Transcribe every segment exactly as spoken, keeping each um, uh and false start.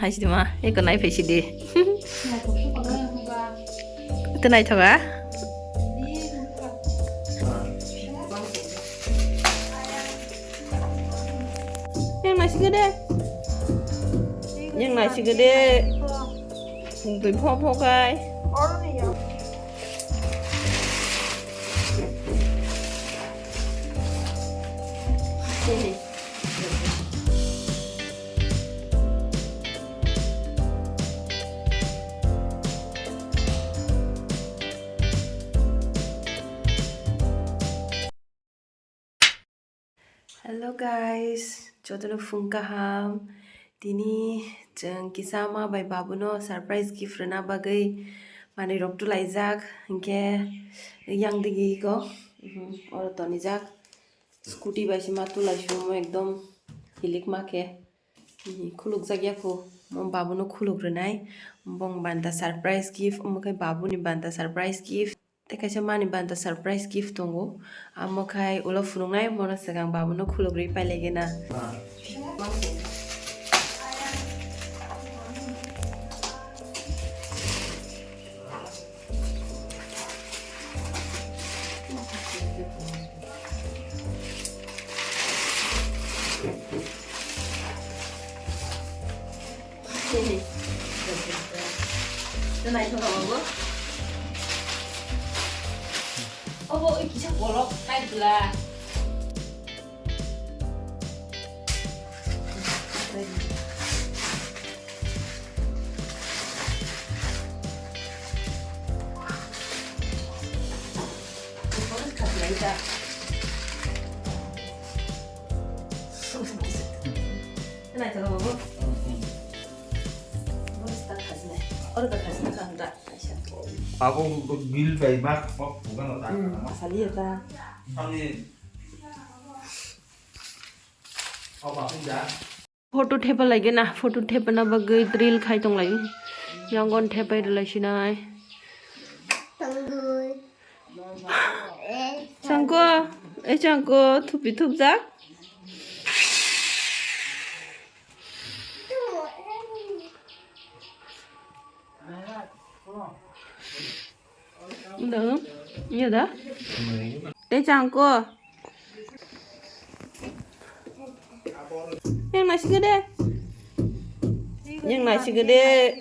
Naisidi ma, eko naiphai sidi. Ito naithoga? Yang naisidi de. Yang naisidi de. Twi pho pho kai. Hello guys, jotono phung kaham. Tini chwng kisa ma bai babuno surprise gift rwna bagwi manwi rok tulaijak, hinkhe yang digi go, mhm, oro tonijak. Scooty bai se ma tulai sumo ekdom hilik ma khe. Mhm, khulukjak ya phu, mo babuno khuluk rwnai. Bong banta surprise gift, omo khe babuni banta surprise gift. Tei kaisa mani banta surprise gift tongo. Amo khai ulo phunuknai, bono swkang babuno khulugwi pailaigena. Naithotok obo. Obo oi kisa kolok naithola. Naithotok obo. Abo bill bai ma khok bugan ta. Hmm, asali ya ta. Ani. Abo aku ja. Photo thepa lagi na, photo thepa na bagwi reel khai tong lai. Yang gon thepai rwlai sinai. Changko, eh, Changko, thupi thupjak. Udah, iya dah. Eh, Changko. Yang nasi gede. Yang nasi gede.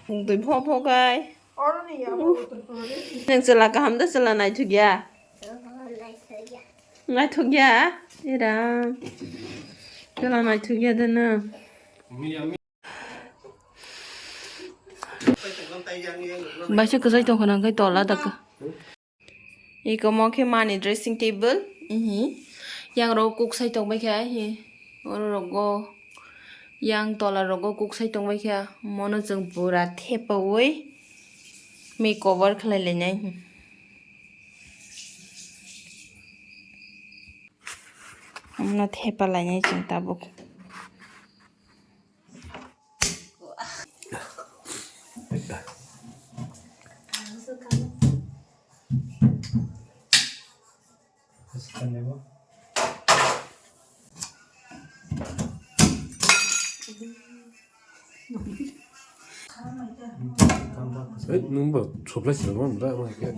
Tui pho pho kai. Nang chwla kaham da, chwla naithok ya? Naithok ya? Era. Chwla naithok ya da na? Baisa kwchai tongkha nang kai tola da ka. Iko mo khe mani dressing table. Ihi. Yang rogo kuk sai tongbai kha, ihi. Oro rogo, yang tola rogo kuk sai tongbai kha. Mono chwng pura thepaui mi cover khlai lainai. Mono thepa lainai chwng tabuk. Hei, nwng bo soplai sirok ma mura ma khe.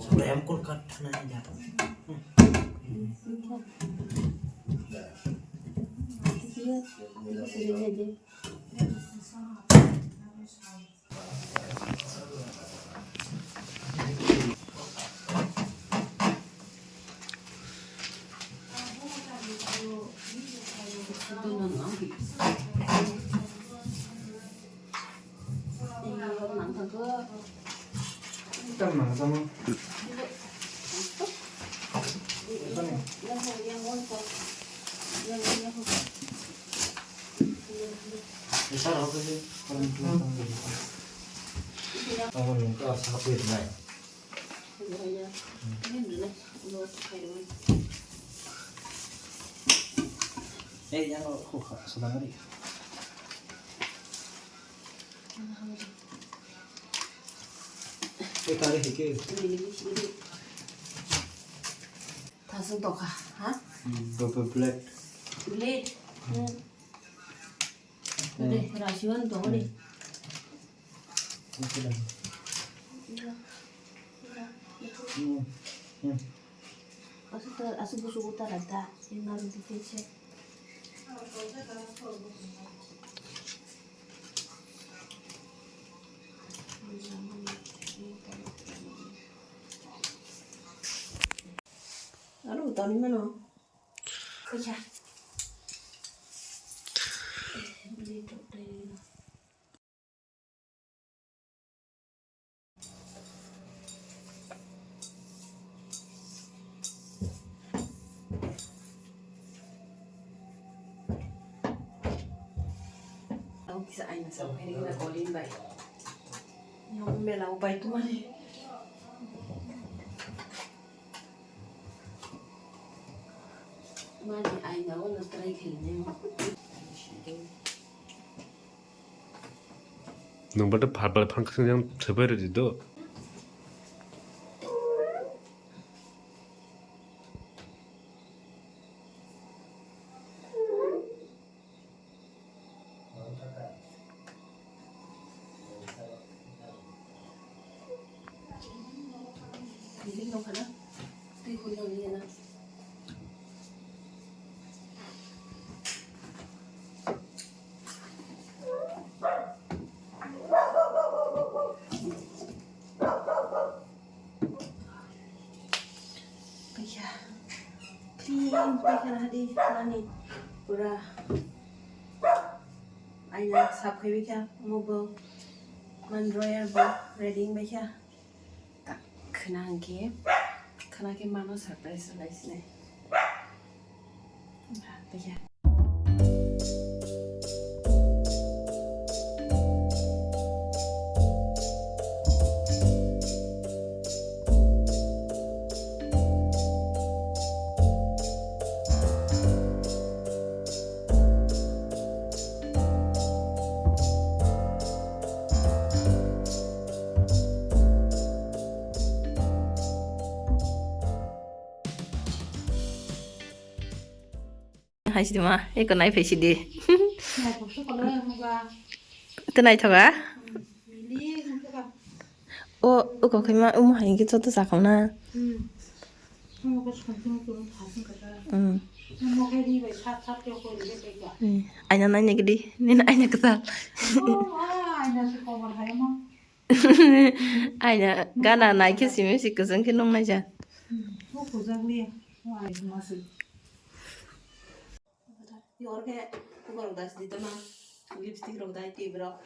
Thasung tokha, ha? Hmm, purple plate. Plate? Hmm. Deh, rasiwan tongo ni. Hmm. Hmm. Asuk ta, asuk busuk uta rada, yang naru dite che. Aro utani mano. Khuja. Ang kisa aina sa phaini na Colin bai. Yang mela ubai tumani. Mani aina o na try khaini. Nwng bwtwi phar phar phang khe yang thwibai rwdi do. Bilik nokha na? Twi hwnwi hwnwi na. Paikha. Clean paikha na hadi mani pura. Aina sap khai baikha, omo bo man drawer bo ready wng baikha. Tak khna hwnkhe, khna khe mano surprise rwlai sinai. Paikha. Hai sidi ma, eko nai phai sidi. Te naithoga? O, o kokhaima, omo hai khe joto chakhauna. Hmm. Hmm. Aina naina gidi, nini aina kwtal. Aina gana nai khe simi si kwchwng khe nung naija. Yorke borok das di tama lipstick rok dai twi borok.